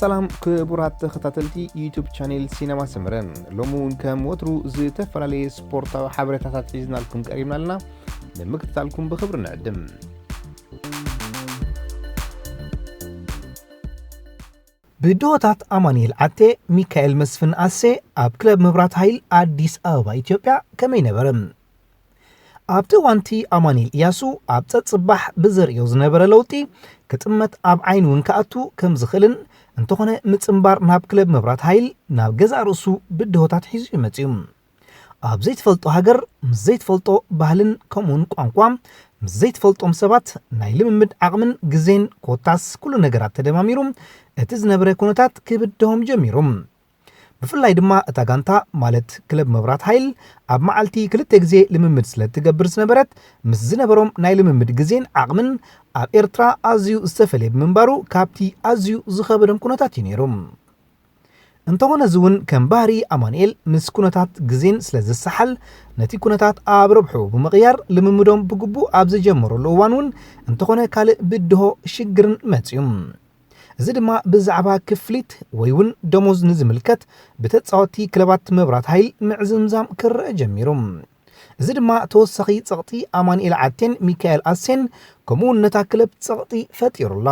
ሰላም ክቡራት ተኸታተልቲ ዩቱብ ቻኔል ሲነማ ሰመረ፣ ሎሚ እውን ከም ወትሩ ዝተፈላለየ ስፖርታዊ ሓበሬታታት ሒዝናልኩም ቀሪብና ኣለና። ንምክትታልኩም ብኽብሪ ንዕድም። ብድሆታት ኣማኑኤል ዓቴ፣ ሚካኤል መስፍን ኣሴ ኣብ ክለብ መብራት ሃይል ኣዲስ ኣበባ ኢትዮጵያ ከመይ ነበረ? ኣብቲ እዋንቲ ኣማኑኤል እያሱ ኣብ ጸጽባሕ ብዘርእዮ ዝነበረ ለውጢ፣ ክጥመት ኣብ ዓይኒ እውን ክኣቱ ከም ዝኽእልን፣ እንተኾነ ምጽንባር ናብ ክለብ መብራት ሃይል ናብ ገዛእ ርእሱ ብድሆታት ሒዙ እዩ መጺኡ። ኣብ ዘይትፈልጦ ሃገር፣ ምስ ዘይትፈልጦ ባህልን ከምኡውን ቋንቋ፣ ምስ ዘይትፈልጦም ሰባት፣ ናይ ልምምድ ዓቕምን ግዜን ኮታስ ኩሉ ነገራት ተደማሚሩ፣ እቲ ዝነበረ ኩነታት ክብድሆም ጀሚሩ። ብፍላይ ድማ እታ ጋንታ ማለት ክለብ መብራት ሃይል ኣብ መዓልቲ ክልተ ግዜ ልምምድ ስለ እትገብር ዝነበረት፣ ምስ ዝነበሮም ናይ ልምምድ ግዜን ዓቕምን ኣብ ኤርትራ ኣዝዩ ዝተፈልየ ብምንባሩ፣ ካብቲ ኣዝዩ ዝኸበዶም ኩነታት እዩ ነይሩ። እንተኾነ እዚ እውን ከም ባህሪ ኣማኑኤል ምስ ኩነታት ግዜን ስለ ዝሰሓል፣ ነቲ ኩነታት ኣብ ረብሕኡ ብምቕያር ልምምዶም ብግቡእ ኣብ ዝጀመረሉ እዋን እውን እንተኾነ ካልእ ብድሆ ሽግርን መጽዩ። እዚ ድማ ብዛዕባ ክፍሊት ወይ እውን ደሞዝ ንዝምልከት ብተጻወትቲ ክለባት መብራት ሃይል ምዕዝምዛም ክረአ ጀሚሩ። እዚ ድማ ተወሳኺ ጸቕጢ ኣማኑኤል ዓቴን ሚካኤል ኣሴን ከምኡ እውን ነታ ክለብ ጸቕጢ ፈጢሩላ።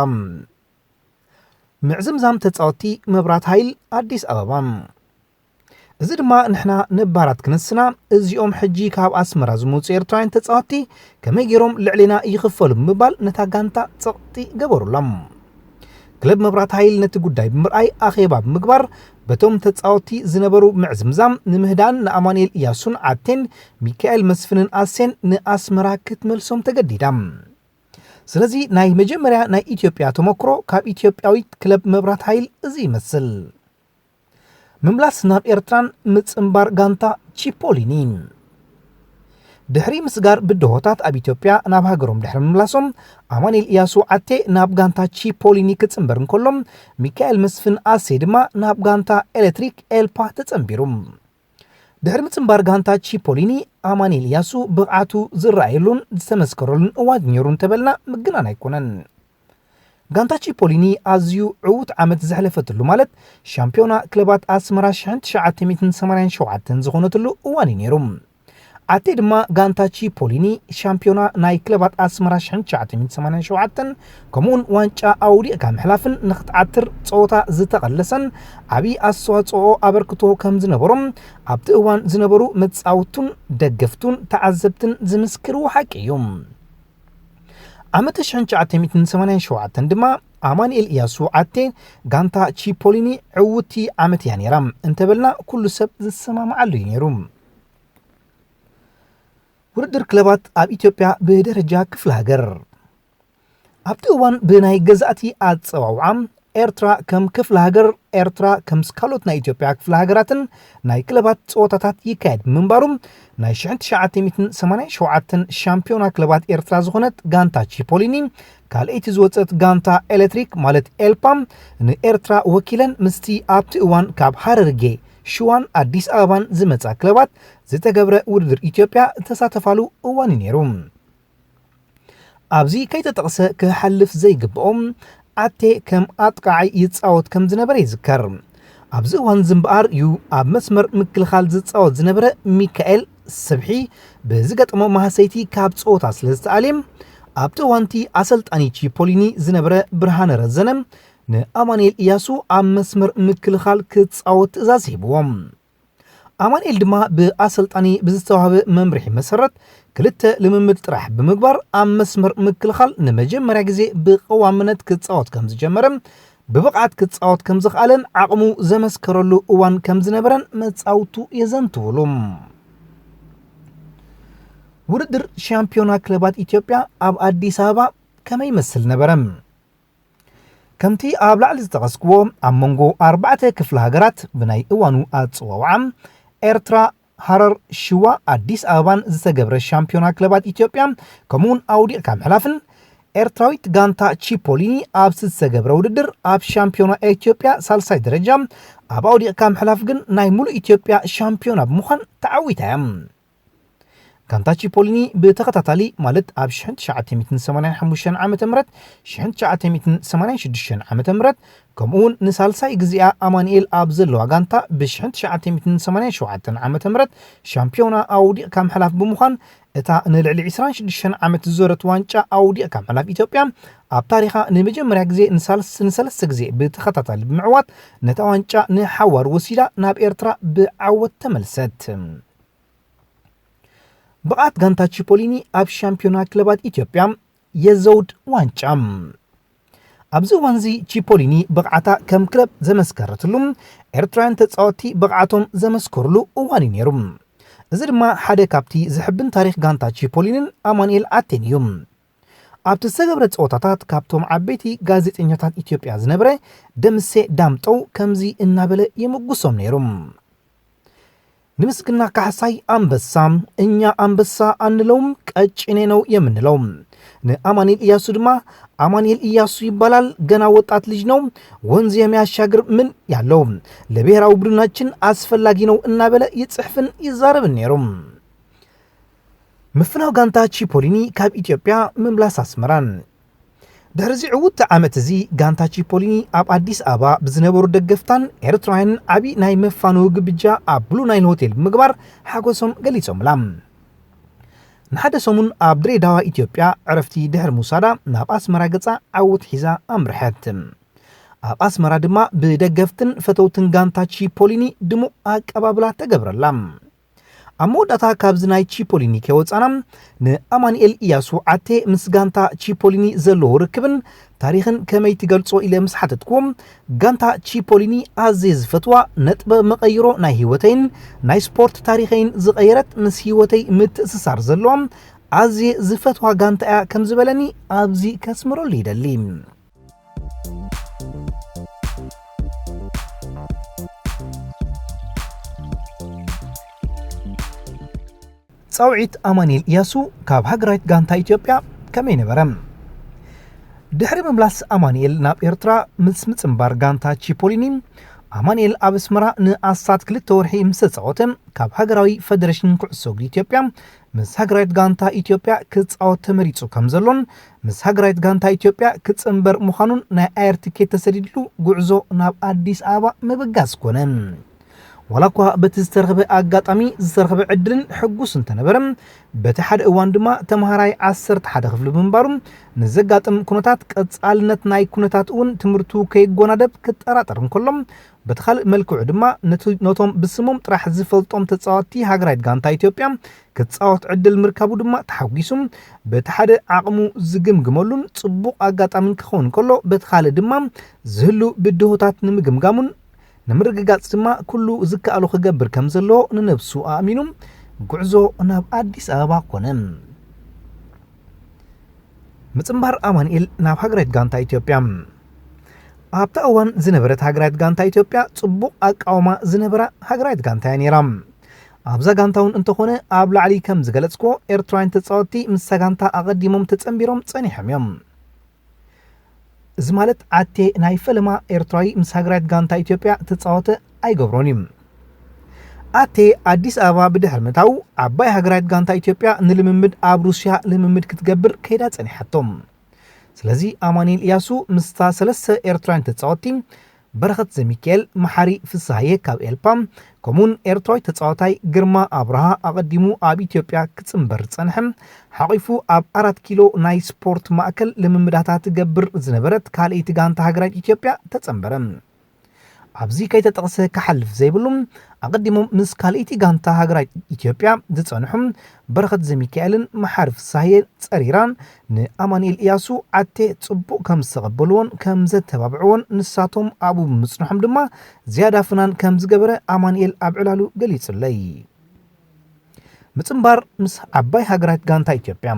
ምዕዝምዛም ተጻወትቲ መብራት ሃይል ኣዲስ ኣበባ። እዚ ድማ ንሕና ነባራት ክንስና፣ እዚኦም ሕጂ ካብ ኣስመራ ዝመጹ ኤርትራውያን ተጻወትቲ ከመይ ገይሮም ልዕሌና ይኽፈሉ ብምባል ነታ ጋንታ ጸቕጢ ገበሩሎም። ክለብ መብራት ሃይል ነቲ ጉዳይ ብምርኣይ ኣኼባ ብምግባር በቶም ተጻወትቲ ዝነበሩ ምዕዝምዛም ንምህዳን ንኣማኑኤል እያሱን ዓቴን ሚካኤል መስፍንን ኣሴን ንኣስመራ ክትመልሶም ተገዲዳ። ስለዚ ናይ መጀመርያ ናይ ኢትዮጵያ ተመክሮ ካብ ኢትዮጵያዊት ክለብ መብራት ሃይል እዚ ይመስል። ምምላስ ናብ ኤርትራን ምጽንባር ጋንታ ቺፖሊኒ። ድሕሪ ምስጋር ብድሆታት ኣብ ኢትዮጵያ ናብ ሃገሮም ድሕሪ ምምላሶም፣ ኣማኑኤል እያሱ ዓቴ ናብ ጋንታ ቺፖሊኒ ክጽንበር እንከሎ፣ ሚካኤል መስፍን ኣሴ ድማ ናብ ጋንታ ኤሌክትሪክ ኤልፓ ተጸንቢሩ። ድሕሪ ምጽንባር ጋንታ ቺፖሊኒ፣ ኣማኑኤል እያሱ ብቕዓቱ ዝረኣየሉን ዝተመስከረሉን እዋን ነይሩ እንተበልና ምግናን ኣይኮነን። ጋንታ ቺፖሊኒ ኣዝዩ ዕዉት ዓመት ዘሕለፈትሉ፣ ማለት ሻምፒዮና ክለባት ኣስመራ ሽሕን ትሽዓተ ሚእትን ሰማንያን ሸውዓተን ዝኾነትሉ እዋን እዩ ነይሩ። ዓቴ ድማ ጋንታ ቺፖሊኒ ሻምፒዮና ናይ ክለባት ኣስመራ ሽሕን ትሽዓተ ሚእትን ሰማንያን ሸውዓተን ከምኡውን ዋንጫ ኣውዲቕካ ምሕላፍን ንኽትዓትር ጸወታ ዝተቐለሰን ዓብዪ ኣስተዋጽኦ ኣበርክቶ ከም ዝነበሮም ኣብቲ እዋን ዝነበሩ መጻውቱን ደገፍቱን ተዓዘብትን ዝምስክርዎ ሓቂ እዩ። ዓመት ሽሕን ትሽዓተ ሚእትን ሰማንያን ሸውዓተን ድማ ኣማኑኤል እያሱ ዓቴ ጋንታ ቺፖሊኒ ዕውቲ ዓመት እያ ነይራ እንተበልና ኩሉ ሰብ ዝሰማማዓሉ እዩ ነይሩ። ውድድር ክለባት ኣብ ኢትዮጵያ ብደረጃ ክፍለ ሃገር። ኣብቲ እዋን ብናይ ገዛእቲ ኣጸዋውዓ ኤርትራ ከም ክፍለ ሃገር፣ ኤርትራ ከም ካልኦት ናይ ኢትዮጵያ ክፍለ ሃገራትን ናይ ክለባት ጸወታታት ይካየድ ብምንባሩ፣ ናይ ሽሕን ትሽዓተ ሚእትን ሰማንያን ሸውዓተን ሻምፒዮና ክለባት ኤርትራ ዝኾነት ጋንታ ቺፖሊኒ ካልኣይቲ ዝወጸት ጋንታ ኤሌክትሪክ ማለት ኤልፓ ንኤርትራ ወኪለን ምስቲ ኣብቲ እዋን ካብ ሃረርጌ፣ ሽዋን ኣዲስ ኣበባን ዝመጻ ክለባት ዝተገብረ ውድድር ኢትዮጵያ ዝተሳተፋሉ እዋን እዩ ነይሩ። ኣብዚ ከይተጠቕሰ ክሓልፍ ዘይግብኦም ዓቴ ከም ኣጥቃዓይ ይጻወት ከም ዝነበረ ይዝከር። ኣብዚ እዋን እዚ እምበኣር እዩ ኣብ መስመር ምክልኻል ዝጻወት ዝነበረ ሚካኤል ስብሒ ብዝገጠሞ ማህሰይቲ ካብ ጸወታ ስለ ዝተኣልየ፣ ኣብቲ እዋንቲ ኣሰልጣኒ ቺፖሊኒ ዝነበረ ብርሃነ ረዘነ ንኣማኑኤል እያሱ ኣብ መስመር ምክልኻል ክጻወት ትእዛዝ ሂብዎ። ኣማኑኤል ድማ ብኣሰልጣኒ ብዝተዋህበ መምርሒ መሰረት ክልተ ልምምድ ጥራሕ ብምግባር ኣብ መስመር ምክልኻል ንመጀመርያ ግዜ ብቐዋምነት ክጻወት ከም ዝጀመረ፣ ብብቕዓት ክጻወት ከም ዝኽኣለን ዓቕሙ ዘመስከረሉ እዋን ከም ዝነበረን መጻውቱ የዘንትውሉ። ውድድር ሻምፒዮና ክለባት ኢትዮጵያ ኣብ ኣዲስ ኣበባ ከመይ ይመስል ነበረ? ከምቲ ኣብ ላዕሊ ዝጠቐስክዎ፣ ኣብ መንጎ ኣርባዕተ ክፍለ ሃገራት ብናይ እዋኑ ኣጸዋውዓ ኤርትራ፣ ሃረር፣ ሽዋ፣ ኣዲስ ኣበባን ዝተገብረ ሻምፒዮና ክለባት ኢትዮጵያ ከምኡውን ኣውዲቕካ ምሕላፍን ኤርትራዊት ጋንታ ቺፖሊኒ ኣብ ዝተገብረ ውድድር ኣብ ሻምፒዮና ኢትዮጵያ ሳልሳይ ደረጃ ኣብ ኣውዲቕካ ምሕላፍ ግን ናይ ሙሉእ ኢትዮጵያ ሻምፒዮና ብምዃን ተዓዊታ እያ። ጋንታ ቺፖሊኒ ብተኸታታሊ፣ ማለት ኣብ ሽሕን ትሽዓተ ሚእትን ሰማንያን ሓሙሽተን ዓመተ ምህረት፣ ሽሕን ትሽዓተ ሚእትን ሰማንያን ሽዱሽተን ዓመተ ምህረት፣ ከምኡ እውን ንሳልሳይ ግዜኣ ኣማኑኤል ኣብ ዘለዋ ጋንታ ብሽሕን ትሽዓተ ሚእትን ሰማንያን ሸውዓተን ዓመተ ምህረት ሻምፒዮና ኣውዲቕካ ምሕላፍ ብምዃን፣ እታ ንልዕሊ ዕስራን ሽዱሽተን ዓመት ዝዞረት ዋንጫ ኣውዲቕካ ምሕላፍ ኢትዮጵያ ኣብ ታሪኻ ንመጀመርያ ግዜ ንሳልስ-፣ ንሰለስተ ግዜ ብተኸታታሊ ብምዕዋት፣ ነታ ዋንጫ ንሓዋሩ ወሲዳ ናብ ኤርትራ ብዓወት ተመልሰት። ብቕዓት ጋንታ ቺፖሊኒ ኣብ ሻምፒዮና ክለባት ኢትዮጵያ የዘውድ ዋንጫ። ኣብዚ እዋንዚ ቺፖሊኒ ብቕዓታ ከም ክለብ ዘመስከረትሉ፣ ኤርትራውያን ተጻወትቲ ብቕዓቶም ዘመስከሩሉ እዋን እዩ ነይሩ። እዚ ድማ ሓደ ካብቲ ዘሕብን ታሪኽ ጋንታ ቺፖሊንን ኣማኑኤል ኣቴን እዩ። ኣብቲ ዝተገብረ ጸወታታት ካብቶም ዓበይቲ ጋዜጠኛታት ኢትዮጵያ ዝነበረ ደምሴ ዳምጠው ከምዚ እናበለ የመጉሶም ነይሩ። ንምስግና ካሕሳይ ኣንበሳ፣ እኛ ኣንበሳ አንለውም፣ ቀጭኔ ነው የምንለው። ንአማኑኤል እያሱ ድማ አማኑኤል እያሱ ይባላል፣ ገና ወጣት ልጅ ነው፣ ወንዝ የሚያሻግር ምን ያለው፣ ለብሔራዊ ቡድናችን አስፈላጊ ነው እናበለ ይጽሕፍን ይዛረብን ነይሩ። ምፍናው ጋንታ ቺፖሊኒ ካብ ኢትዮጵያ ምምላስ ኣስመራን። ድሕሪ እዚ ዕዉት ዓመት እዚ፣ ጋንታ ቺፖሊኒ ኣብ ኣዲስ ኣበባ ብዝነበሩ ደገፍታን ኤርትራውያንን ዓቢ ናይ መፋነዊ ግብጃ ኣብ ብሉ ናይል ሆቴል ብምግባር ሓጎሶም ገሊጾምላ። ንሓደ ሰሙን ኣብ ድሬዳዋ ኢትዮጵያ ዕረፍቲ ድሕሪ ምውሳዳ፣ ናብ ኣስመራ ገጻ ዓወት ሒዛ ኣምርሐት። ኣብ ኣስመራ ድማ ብደገፍትን ፈተውትን ጋንታ ቺፖሊኒ ድሙቕ ኣቀባብላ ተገብረላ። ኣብ መወዳእታ ካብዚ ናይ ቺፖሊኒ ከይወጻና፣ ንኣማኑኤል ኢያሱ ዓቴ ምስ ጋንታ ቺፖሊኒ ዘለዎ ርክብን ታሪኽን ከመይ ትገልጾ ኢለ ምስ ሓተትኩዎ፣ ጋንታ ቺፖሊኒ ኣዝየ ዝፈትዋ፣ ነጥበ መቐይሮ ናይ ህይወተይን ናይ ስፖርት ታሪኸይን ዝቐየረት፣ ምስ ህይወተይ ምትእስሳር ዘለዋ ኣዝየ ዝፈትዋ ጋንታ እያ ከም ዝበለኒ ኣብዚ ከስምረሉ ይደሊ። ጻውዒት ኣማኑኤል ኢያሱ ካብ ሃገራዊት ጋንታ ኢትዮጵያ ከመይ ነበረ? ድሕሪ ምምላስ ኣማኑኤል ናብ ኤርትራ ምስ ምጽንባር ጋንታ ቺፖሊኒ፣ ኣማኑኤል ኣብ ኣስመራ ንኣስታት ክልተ ወርሒ ምስ ተጻወተ፣ ካብ ሃገራዊ ፈደረሽን ኩዕሶ እግሪ ኢትዮጵያ ምስ ሃገራዊት ጋንታ ኢትዮጵያ ክጻወት ተመሪጹ ከም ዘሎን፣ ምስ ሃገራዊት ጋንታ ኢትዮጵያ ክጽንበር ምዃኑን ናይ ኣየር ትኬት ተሰዲድሉ ጉዕዞ ናብ ኣዲስ ኣበባ ምብጋስ ኮነ። ዋላ እኳ በቲ ዝተረኽበ ኣጋጣሚ ዝተረኽበ ዕድልን ሕጉስ እንተነበረ፣ በቲ ሓደ እዋን ድማ ተምሃራይ ዓሰርተ ሓደ ክፍሊ ብምንባሩ፣ ንዘጋጥም ኩነታት ቀጻልነት ናይ ኩነታት እውን ትምህርቱ ከይጎናደብ ክጠራጠር እንከሎ፣ በቲ ካልእ መልክዑ ድማ ነቲ፣ ነቶም ብስሞም ጥራሕ ዝፈልጦም ተጻወትቲ ሃገራዊት ጋንታ ኢትዮጵያ ክጻወት ዕድል ምርካቡ ድማ ተሓጒሱ፣ በቲ ሓደ ዓቕሙ ዝግምግመሉን ጽቡቕ ኣጋጣሚን ክኸውን ከሎ፣ በቲ ካልእ ድማ ዝህሉ ብድሆታት ንምግምጋሙን ንምርግጋጽ ድማ ኩሉ ዝከኣሎ ክገብር ከም ዘለዎ ንነብሱ ኣእሚኑ ጉዕዞ ናብ ኣዲስ ኣበባ ኮነ። ምጽንባር ኣማኑኤል ናብ ሃገራዊት ጋንታ ኢትዮጵያ። ኣብታ እዋን ዝነበረት ሃገራዊት ጋንታ ኢትዮጵያ ጽቡቕ ኣቃውማ ዝነበራ ሃገራዊት ጋንታ እያ ነይራ። ኣብዛ ጋንታ እውን እንተኾነ፣ ኣብ ላዕሊ ከም ዝገለጽክዎ፣ ኤርትራውያን ተጻወትቲ ምስታ ጋንታ ኣቐዲሞም ተጸንቢሮም ጸኒሖም እዮም። እዚ ማለት፣ ዓቴ ናይ ፈለማ ኤርትራዊ ምስ ሃገራዊት ጋንታ ኢትዮጵያ ተጻወተ ኣይገብሮን እዩ። ዓቴ ኣዲስ ኣበባ ብድሕሪ ምእታዉ፣ ዓባይ ሃገራዊት ጋንታ ኢትዮጵያ ንልምምድ ኣብ ሩስያ ልምምድ ክትገብር ከይዳ ጸኒሓቶ። ስለዚ፣ ኣማኑኤል ኢያሱ ምስታ ሰለስተ ኤርትራውያን ተጻወትቲ፣ በረኸት ዘሚካኤል፣ መሓሪ ፍስሃየ ካብ ኤልፓ፣ ከምኡውን ኤርትራዊ ተጻዋታይ ግርማ ኣብርሃ ኣቐዲሙ ኣብ ኢትዮጵያ ክጽንበር ዝጸንሐ፣ ሓቒፉ ኣብ ኣራት ኪሎ ናይ ስፖርት ማእከል ልምምዳታ ትገብር ዝነበረት ካልኣይቲ ጋንታ ሃገራዊት ኢትዮጵያ ተጸንበረ። ኣብዚ ከይተጠቕሰ ክሓልፍ ዘይብሉ፣ ኣቐዲሞም ምስ ካልኣይቲ ጋንታ ሃገራዊት ኢትዮጵያ ዝጸንሑ በረኸት ዘሚካኤልን መሓሪ ፍስሃየ ጸሪራ ንኣማኑኤል ኢያሱ ዓቴ ጽቡቕ ከም ዝተቐበልዎን ከም ዘተባብዕዎን፣ ንሳቶም ኣብኡ ብምጽንሖም ድማ ዝያዳ ፍናን ከም ዝገበረ ኣማኑኤል ኣብ ዕላሉ ገሊጹለይ። ምጽንባር ምስ ዓባይ ሃገራዊት ጋንታ ኢትዮጵያ።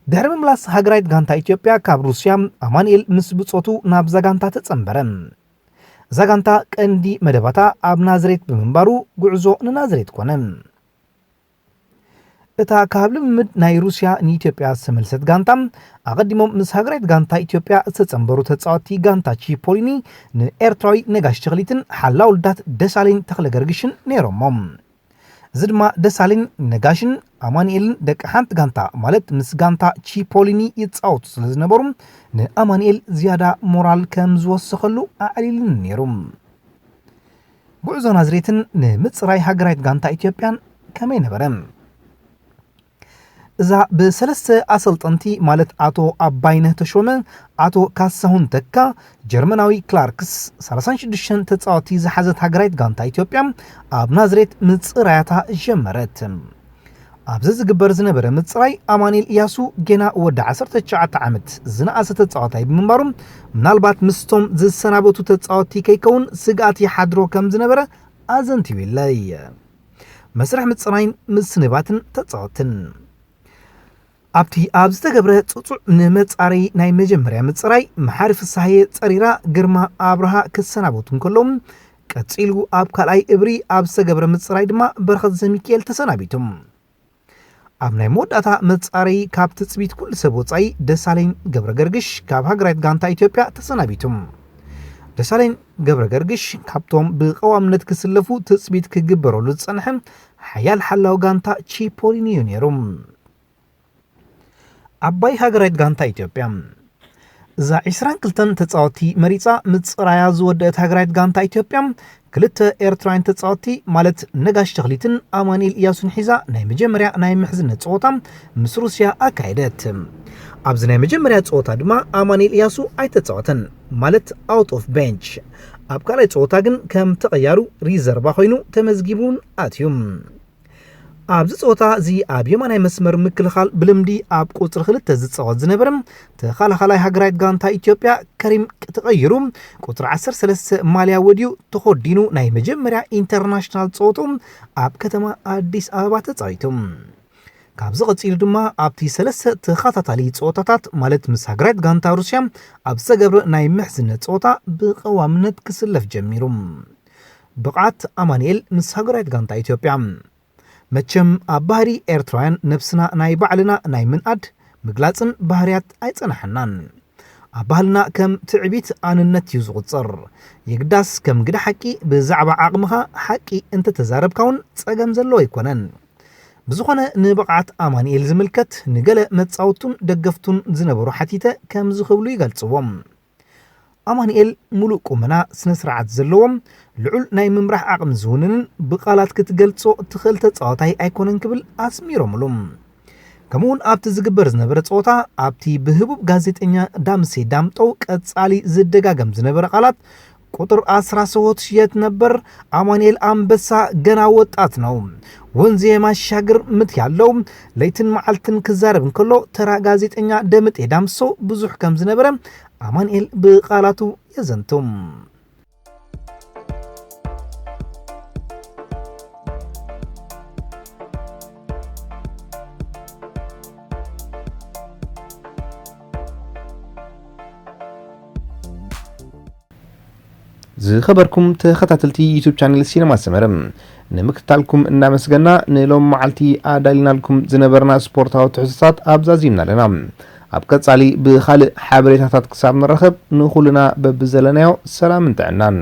ድሕሪ ምምላስ ሃገራዊት ጋንታ ኢትዮጵያ ካብ ሩስያ፣ ኣማኑኤል ምስ ብጾቱ ናብዛ ጋንታ ተጸንበረ። እዛ ጋንታ ቀንዲ መደባታ ኣብ ናዝሬት ብምንባሩ፣ ጉዕዞ ንናዝሬት ኮነ። እታ ካብ ልምምድ ናይ ሩስያ ንኢትዮጵያ ዝተመልሰት ጋንታ፣ ኣቐዲሞም ምስ ሃገራዊት ጋንታ ኢትዮጵያ ዝተጸንበሩ ተጻወትቲ ጋንታ ቺፖሊኒ፣ ንኤርትራዊ ነጋሽ ተኽሊትን ሓላው ልዳት ደሳለኝ ተኽለ ገርግሽን ነይሮሞ። እዚ ድማ ደሳለኝ ነጋሽን ኣማኑኤልን ደቂ ሓንቲ ጋንታ ማለት ምስ ጋንታ ቺፖሊኒ ይጻወቱ ስለ ዝነበሩ ንኣማኑኤል ዝያዳ ሞራል ከም ዝወሰኸሉ ኣዕሊሉኒ ነይሩ። ጉዕዞ ናዝሬትን ንምጽራይ ሃገራዊት ጋንታ ኢትዮጵያን ከመይ ነበረ? እዛ ብሰለስተ ኣሰልጠንቲ ማለት ኣቶ ኣባይነህ ተሾመ፣ ኣቶ ካሳሁን ተካ፣ ጀርመናዊ ክላርክስ ሰላሳን ሽዱሽተን ተጻወቲ ዝሓዘት ሃገራዊት ጋንታ ኢትዮጵያ ኣብ ናዝሬት ምጽራያታ ጀመረት። ኣብዚ ዝግበር ዝነበረ ምጽራይ ኣማኑኤል እያሱ ገና ወዲ ዓሰርተ ትሽዓተ ዓመት ዝነኣሰ ተጻዋታይ ብምንባሩ ምናልባት ምስቶም ዝሰናበቱ ተጻወቲ ከይከውን ስግኣት ይሓድሮ ከም ዝነበረ ኣዘንቲዊለይ። መስርሕ ምጽራይን ምስንባትን ተጻወትን ኣብቲ ኣብ ዝተገብረ ጽጹዕ ንመጻረይ ናይ መጀመርያ ምጽራይ መሓሪ ፍሳሃየ ጸሪራ ግርማ ኣብርሃ ክሰናበቱ እንከለዉ ቀጺሉ ኣብ ካልኣይ እብሪ ኣብ ዝተገብረ ምጽራይ ድማ በረኸት ዘሚካኤል ተሰናቢቱ። ኣብ ናይ መወዳእታ መጻረይ ካብ ትጽቢት ኩሉ ሰብ ወጻኢ ደሳለኝ ገብረ ገርግሽ ካብ ሃገራዊት ጋንታ ኢትዮጵያ ተሰናቢቱ። ደሳለኝ ገብረ ገርግሽ ካብቶም ብቐዋምነት ክስለፉ ትጽቢት ክግበረሉ ዝጸንሐ ሓያል ሓላው ጋንታ ቺፖሊኒ እዩ ነይሩ። ዓባይ ሃገራዊት ጋንታ ኢትዮጵያ እዛ ዕስራን ክልተን ተጻወቲ መሪጻ ምጽራያ ዝወደአት ሃገራዊት ጋንታ ኢትዮጵያ ክልተ ኤርትራውያን ተጻወቲ ማለት ነጋሽ ተኽሊትን ኣማኑኤል እያሱን ሒዛ ናይ መጀመርያ ናይ ምሕዝነት ጸወታ ምስ ሩስያ ኣካየደት። ኣብዚ ናይ መጀመርያ ጸወታ ድማ ኣማኑኤል እያሱ ኣይተጻወተን ማለት ኣውት ኦፍ ቤንች። ኣብ ካልኣይ ጸወታ ግን ከም ተቐያሩ ሪዘርቫ ኮይኑ ተመዝጊቡን ኣትዩ። ኣብዚ ጸወታ እዚ ኣብ የማናይ መስመር ምክልኻል ብልምዲ ኣብ ቁጽሪ ክልተ ዝጻወት ዝነበረ ተኸላኻላይ ሃገራዊት ጋንታ ኢትዮጵያ ከሪም ተቐይሩ ቁጽሪ ዓሰርተ ሰለስተ ማልያ ወድዩ ተኾዲኑ ናይ መጀመርያ ኢንተርናሽናል ጸወትኡ ኣብ ከተማ ኣዲስ ኣበባ ተጻዊቱ። ካብዚ ቀጺሉ ድማ ኣብቲ ሰለስተ ተኸታታሊ ጸወታታት ማለት ምስ ሃገራዊት ጋንታ ሩስያ ኣብ ዝተገብረ ናይ ምሕዝነት ጸወታ ብቐዋምነት ክስለፍ ጀሚሩ። ብቕዓት ኣማኑኤል ምስ ሃገራዊት ጋንታ ኢትዮጵያ መቸም ኣብ ባህሪ ኤርትራውያን ነብስና ናይ ባዕልና ናይ ምንኣድ ምግላጽን ባህርያት ኣይጸናሓናን። ኣብ ባህልና ከም ትዕቢት ኣንነት እዩ ዝቑጸር። የግዳስ ከም ግደ ሓቂ ብዛዕባ ዓቕምኻ ሓቂ እንተተዛረብካ እውን ጸገም ዘለዎ ኣይኮነን። ብዝኾነ ንብቕዓት ኣማኑኤል ዝምልከት ንገለ መጻወቱን ደገፍቱን ዝነበሩ ሓቲተ ከምዚ ክብሉ ይገልጽዎም። ኣማኑኤል ሙሉእ ቁመና ስነ ስርዓት ዘለዎም ልዑል ናይ ምምራሕ ዓቕሚ ዝውንንን ብቓላት ክትገልጾ ትኽእል ተጻዋታይ ኣይኮነን ክብል ኣስሚሮምሉ። ከምኡውን ኣብቲ ዝግበር ዝነበረ ጸወታ ኣብቲ ብህቡብ ጋዜጠኛ ዳምሴ ዳምጠው ቀጻሊ ዝደጋገም ዝነበረ ቃላት ቁጥር ኣስራ ሰዎች የት ነበር? ኣማኑኤል ኣንበሳ ገና ወጣት ነው። ወንዝ የማሻግር ምት ያለው ለይትን መዓልትን ክዛረብ እንከሎ ተራ ጋዜጠኛ ደምጤ ዳምሶ ብዙሕ ከም ዝነበረ ኣማኑኤል ብቓላቱ የዘንቱ። ዝኸበርኩም ተኸታተልቲ ዩቱብ ቻነል ሲነማ ሰመረ ንምክትታልኩም እናመስገና ንሎም መዓልቲ ኣዳሊናልኩም ዝነበርና ስፖርታዊ ትሕዝቶታት ኣብዛዚምና ኣለና። ኣብ ቀጻሊ ብኻልእ ሓበሬታታት ክሳብ ንራኸብ ንኹልና በብዘለናዮ ሰላምን ጥዕናን።